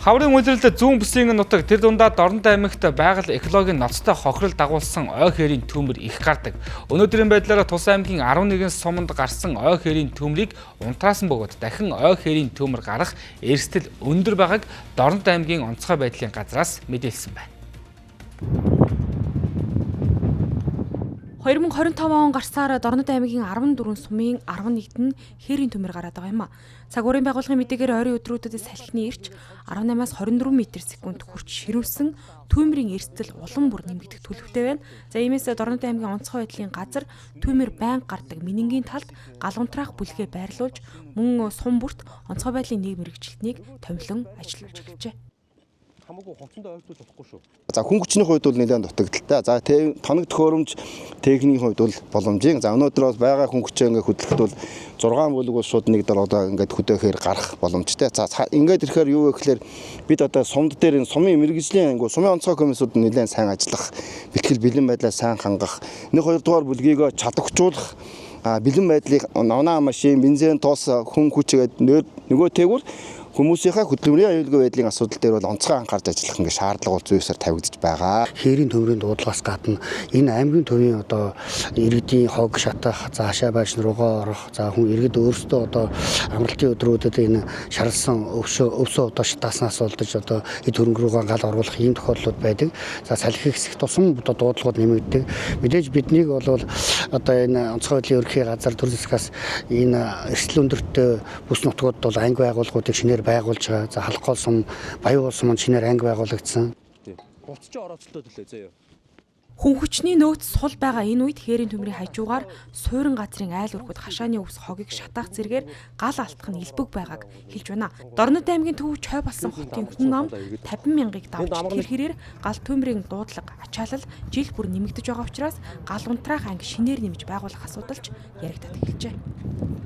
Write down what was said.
Хаврын улиралд зүүн бүсийн нутаг тэр дундаа Дорнод аймагт байгаль экологийн ноцтой хохирол дагуулсан ой хээрийн төмөр их гардаг. Өнөөдрийн байдлаар Тус аймгийн 11 суманд гарсан ой хээрийн төмрийг унтраасан бөгөөд дахин ой хээрийн төмөр гарах эрсдэл өндөр байгааг Дорнод аймгийн онцгой байдлын газраас мэдээлсэн байна. 2025 он гарсаар Дорнод аймгийн 14 сумын 11-д нь хээрийн төмөр гараад байгаа юм а. Цаг уурын байгууллагын мэдээгээр ойрын өдрүүдэд салхины эрч 18-аас 24 м/секунд хүрч ширүүсэн түймрийн эрсдэл улам бүр нэмэгдэх төлөвтэй байна. За иймээс Дорнод аймгийн онцгой байдлын газар түймэр байнга гардаг Минингийн талд гал унтраах бүлгээ байрлуулж мөн сум бүрт онцгой байдлын нийгэм мэргэжилтнийг томилон ажиллуулж эхэлжээ. Хамаагүй хувцсандаа ойртуулж болохгүй шүү. За хүн хүчний хувьд бол нэлээд дутагдaltaй. За тоног төхөөрөмж техникийн хувьд бол боломжийн. За өнөөдөр бол байгаа хүн хүчээ ингээд хөдлөхөд бол 6 бүлэг бол шууд нэг дор одоо ингээд хөдөөхөөр гарах боломжтой. За ингээд ирэхээр юу вэ гэхээр бид одоо сумд дээр энэ сумын мэргэжлийн ангуу сумын онцгой комиссууд нэлээд сайн ажиллах, бэлтгэл бэлэн байдлаа сайн хангах, 1 2 дугаар бүлгийг чадварчуулах, бэлэн байдлыг оноо машин, бензин, тос, хүн хүчгээд нөгөө тэгвэр хүмүүсийнхээ хөдөлмөрийн аюулгүй байдлын асуудал дээр бол онцгой анхаарч ажиллах ингээд шаардлага бол зүйсээр тавигдаж байгаа. Хээрийн төмрийн дуудлагаас гадна энэ аймгийн төвийн одоо иргэдийн хог шатах, за хашаа байшин руугаа орох, за хүн иргэд өөрсдөө одоо амралтын өдрүүдэд энэ шарлсан өвсөө одоо шатааснаас болдож одоо эд хөрөнгө рүүгээ гал оруулах ийм тохиолдлууд байдаг. За салхи хэсэх тусам одоо дуудлагууд нэмэгддэг. Мэдээж биднийг бол одоо энэ онцгой байдлын ерөнхий газар төр засгаас энэ эрсдэл өндөртэй бүс нутгууд бол анги байгууллагуудыг шинээр байгуулж байгаа. За Халгол сум, Баян уул сум шинээр анги байгуулагдсан. Буцаж орооцолтой төлөө заяа. Хүн хүчний нөөц сул байгаа энэ үед хээрийн төмрийн хажуугаар суурин газрын айл өрхөд хашааны өвс хогийг шатаах зэрэгээр гал алтах нь элбэг байгааг хэлж байна. Дорнод аймгийн төв чой болсон хотын хүн ам 50 мянгыг давж тэр хэрээр гал төмрийн дуудлага, ачаалал жил бүр нэмэгдэж байгаа учраас гал унтраах анги шинээр нэмж байгуулах асуудал ч яригдаад эхэлжээ.